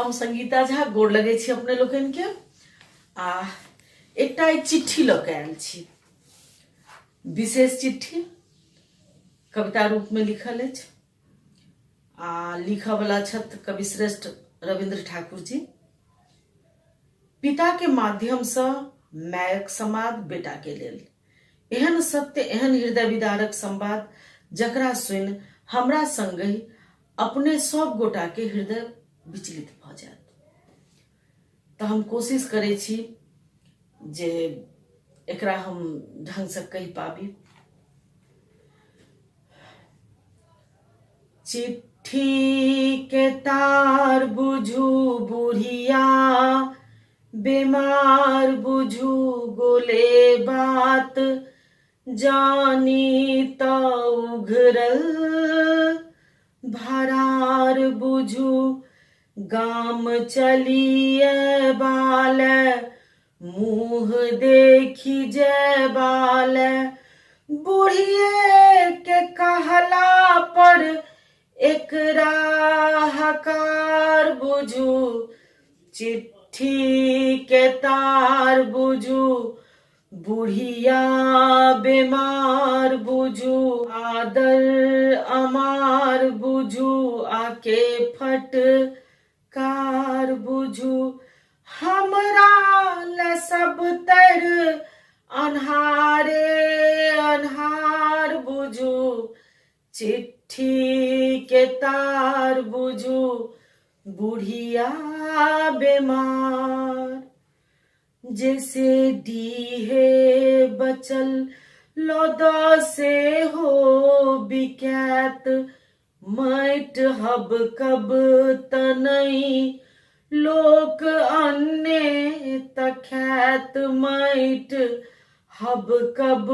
हम संगीता झा गोर लगै छी अपने लोकनिके आ एकटा आइ चिट्ठी लऽ कऽ आयल छी। विशेष चिट्ठी कविता रूपमे लिखल अछि आ लिखऽवला छथि कविश्रेष्ठ रविन्द्र ठाकुर जी। पिताके माध्यमसँ मायक समाद बेटाके लेल एहन सत्य, एहन हृदय विदारक संवाद जकरा सुनि हमरा संगहि अपने सब गोटा के हृदय विचलित भऽ जायत। तऽ हम कोशिश करै छी जे एकरा हम ढंगसँ कहि पाबी। चिट्ठी के तार बुझू बुढ़िया बीमार बुझू गोले बात जानी त उघरल भरार बुझू गाम चलिए बाल मुँह देखी जयबाल बुढ़िए के कहला पर एकरा हकार बुझू चिट्ठी के तार बुझू बुढ़िया बीमार बुझू आदर अमार बुझू आके फट कार बुझू हमरा ले सब तर अन्हारे अन्हार बुझू चिट्ठी के तार बुझू बुढ़िया बीमार जैसे डीहे बचल लौद से हो बिकैत माटि हब कब तनई लोक अन्ने तखैत माटि हब कब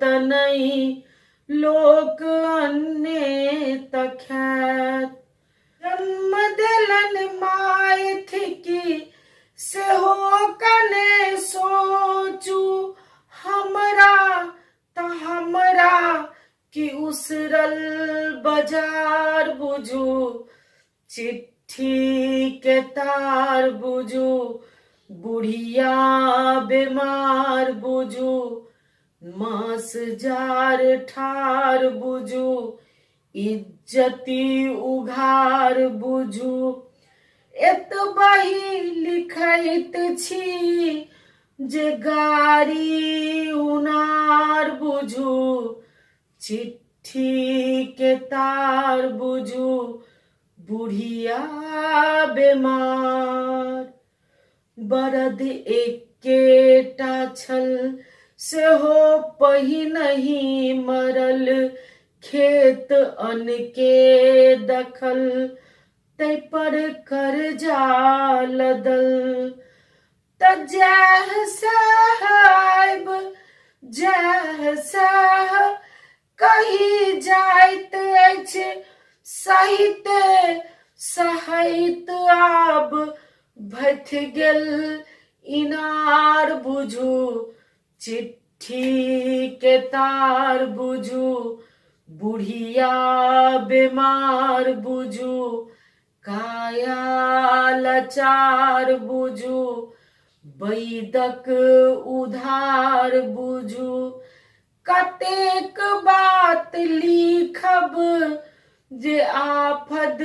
तनई लोक अन्ने तखैत जन्म देलन माय थिकी सेहो कने सोचू हमरा त हमरा कि उसरल बाजार बुझू चिट्ठी के तार बुझू बुढ़िया बीमार बुझू मास जार ठार बुझू इज्जती उघार बुझू एतबही लिखैत छी जे गाड़ी उनार बुझू चिट्ठी के तार बुझू बुढ़िया बेमार बरद एकेटा छल सेहो पहिनहि मरल खेत अनके दखल तै पर कर्जा लदल त जैह सैह आयब जैह सैह कहि जाइत अछि सहिते सहैत आब भथि गेल इनार बुझू चिट्ठी के तार बुझू बुढ़िया बीमार बुझू काया लाचार बुझू बैदक उधार बुझू कतेक बात लिखब जे आफद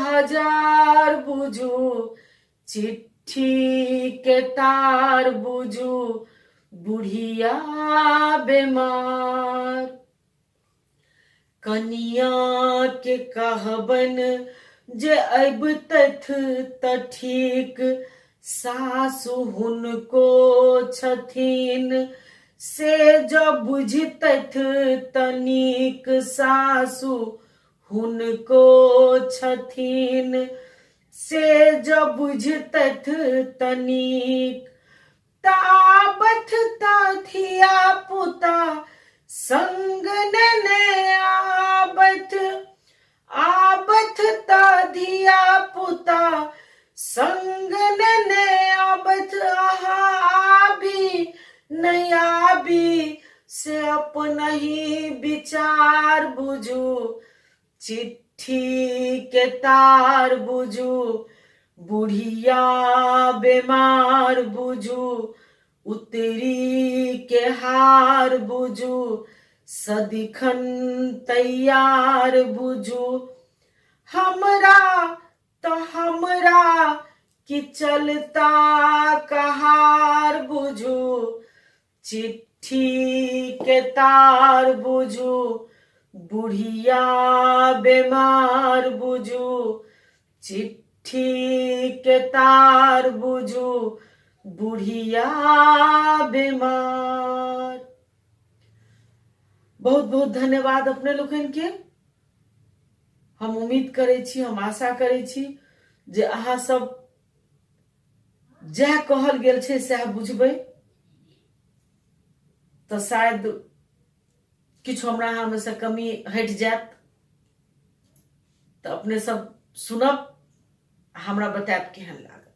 हजार बुझू चिट्ठी के तार बुझू बुढ़िया बीमार कनिया के कहबन जे अबितथि त ठीक सासु हुनको छथिन से जँ बुझितथि त नीक सासु हुनको छथिन से जँ बुझितथि त नीक ताबथ ता धिया पुता संग नेने आबथ आबथ ता धिया पुता संग नेने आबथ अहाँ आबी नहि आबी से अपनहि विचार बुझू चिट्ठी के तार बुझू बुढ़िया बेमार बुझू, उतरी के हार बुझू, सदिखन तैयार बुझू। हमरा तऽ हमरा कि चलता कहार बुझू, चिट्ठी के तार बुझू, बुढ़िया बेमार बुझू, चिट्ठी के तार बुझू, बुढ़िया बेमार। बहुत बहुत धन्यवाद अपने लोकनि के। हम उम्मीद करै छी, हम आशा करै छी जे अहाँ सब जएह कहल गेल छै सएह बुझबै, तऽ शायद किछु हमरा अहाँमे से कमी हटि जायत। तऽ अपने सब सुनब, हमरा बतायब केहन लागल।